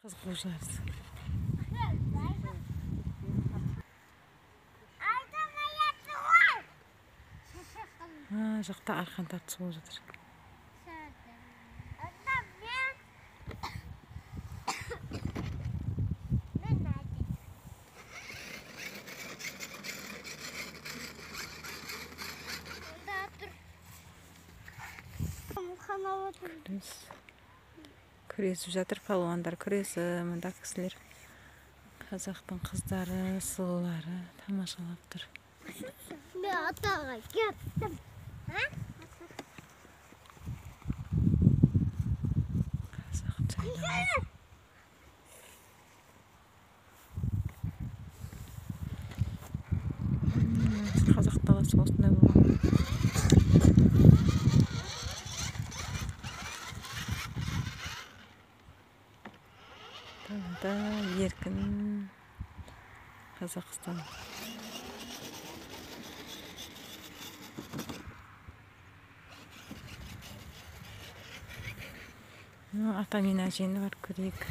Қыз қуып жарыс. Ана жақта арқан тартысы болып жатыр. Күресіп жатыр палуандар, күресі мында кісілер, қазақтың қыздары, сұлулары тамашалап тұр. Мен атаға кеттім. Қазақ жайлауы. Қазақ даласы осындай болған. Далада еркін Қазақстан. Ата мен әжені барып көрейік.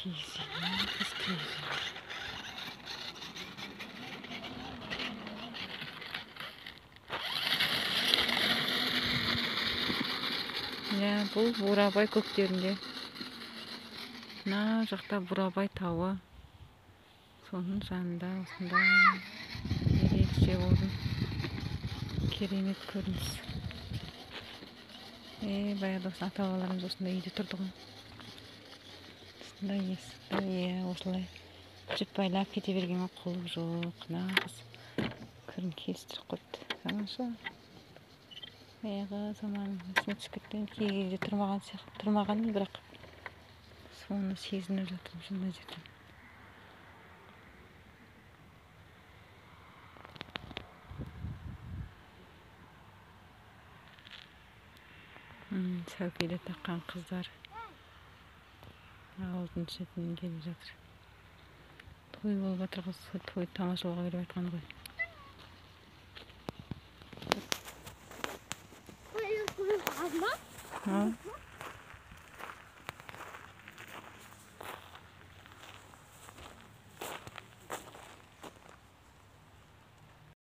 Киіз үй, қыз киіз үй. Иә, бұл Бурабай көктерінде. Мына жақта Бурабай тауы. Соның жанында осындай ерекше орын. Керемет көрініс. Баяғыда осы ата-бабаларымыз осындай үйде тұрды ғой. Осындай есікті, осылай жіп байлап кете бергенге құлып жоқ. Нағыз күрін кестіріп қойыпты. Тамаша. Баяғы заманның есіме түсіп кетті. Кей кезде тұрмаған сияқты, тұрмағанмын, бірақ соны сезініп жатырмын мына жерден. Сәукеле таққан қыздар ауылдың шетінен келіп жатыр. Той болып жатыр ғой, той тамашалауға келіп жатқан ғой.